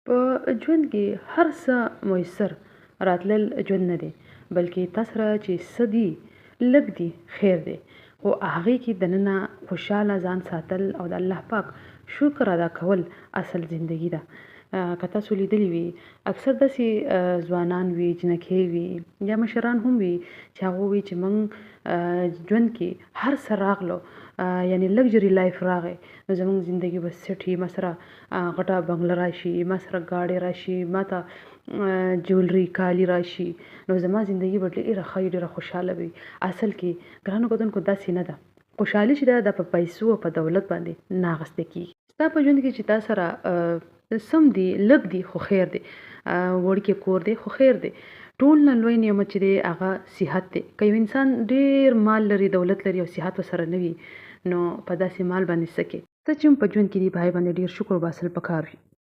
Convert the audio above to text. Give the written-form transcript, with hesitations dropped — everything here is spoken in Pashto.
په ژوند کې هر څه میسر راتلل ژوند نه دی، بلکې تا سره چې څه دي لږ دي خیر دی، خو هغې کې دننه خوشحاله ځان ساتل او د الله پاک شکر ادا کول اصل زندګي ده. که تاسو لیدلي وي، اکثر داسې ځوانان وي، جینکۍ وي یا مشران هم وي چې هغه وي چې موږ ژوند کې هر څه راغلو، یعنی لګژري لایف راغی، نو زموږ زندګي به سیټ وي. ما سره غټه بنګله راشي، ما سره ګاډی راشي، ما ته جیولري کالي راشي، نو زما زندګي به ډېره ښه وي، ډېره خوشحاله وي. اصل کې ګرانو کتونکو، داسې نه ده. خوشحالي چې ده، دا په پیسو او په دولت باندې نه اخیستل کېږي. ستا په ژوند کې چې تا سره سم دي، لږ دي خو خیر دی، وړوکی کور دی خو خیر دی، ټول نه لوی نعمت چې دی هغه صحت دی. که یو انسان ډېر مال لري، دولت لري او صحت ورسره نه وي، نو په داسې مال باندې څه کوې؟ څه چې هم په ژوند کې دي، په هغې باندې ډېر شکر وباسل پکار وي.